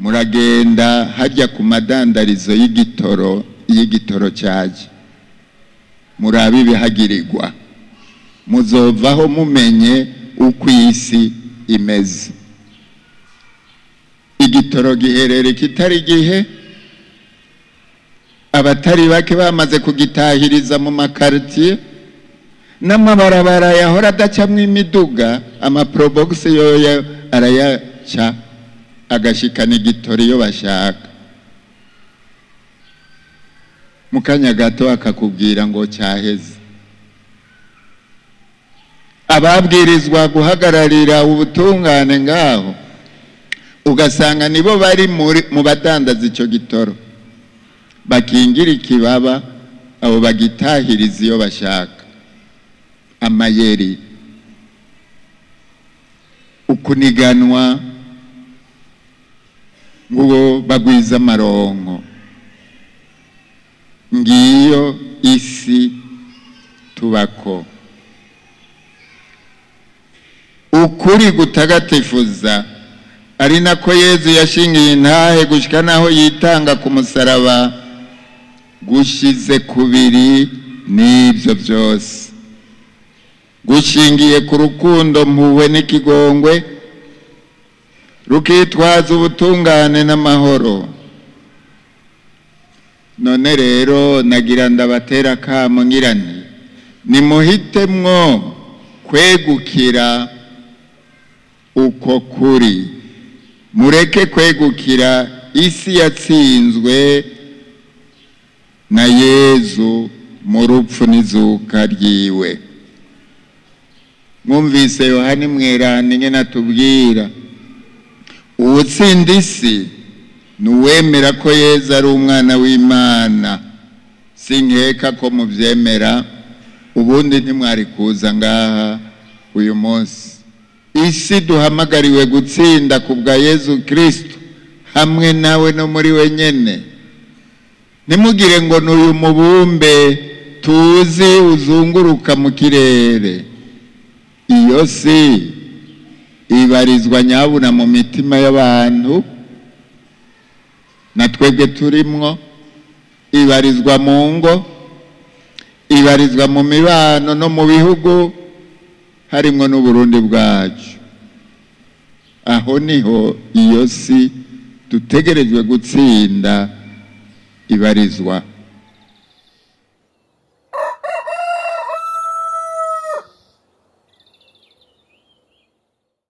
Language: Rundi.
Muragenda hajya ku madandarizo y'igitoro, y'igitoro cyaje, murabe ibihagirirwa, muzovaho mumenye uko isi imeze. Igitoro giherere kitari gihe, abatari bake bamaze kugitahiriza mu makartier n'amabarabara yahora adacamwo imiduga, amaprobox yoyo arayaca agashikana igitoro iyo bashaka. Mu kanya gato akakubwira ngo cyaheze. Ababwirizwa guhagararira ubutungane ngaho ugasanga nibo bari mu badandaza icyo gitoro, bakingira ikibaba abo bagitahiriza iyo bashaka. Amayeri, ukuniganwa ngo bagwiza amaronko. Ngiyo isi tubako. Ukuri gutagatifuza ari nako Yezu yashingiye intahe gushika naho yitanga ku musaraba, gushize kubiri n'ibyo byose, gushingiye ku rukundo mpuhwe n'ikigongwe, rukitwaza ubutungane n'amahoro. None rero nagira ndabatera akamo ngira nti nimuhitemwo kwegukira uko kuri, mureke kwegukira isi yatsinzwe na Yezu mu rupfu n'izuka ryiwe. Mwumvise Yohani Mweranda ingene atubwira, uwutsinda isi nuwemera ko Yezu ari umwana w'Imana. Sinkeka ko muvyemera, ubundi ntimwari kuza ngaha uyu munsi. Isi duhamagariwe gutsinda kubwa Yezu Kristo hamwe nawe no muri we nyene. Ntimugire ngo n'uyu mubumbe tuzi uzunguruka mu kirere. Iyo si ibarizwa nyabuna mu mitima y'abantu, na twebwe turimwo, ibarizwa mu ngo, ibarizwa mu mibano no mu bihugu, harimwo n'Uburundi bwacu. Aho niho iyo si dutegerejwe gutsinda ibarizwa.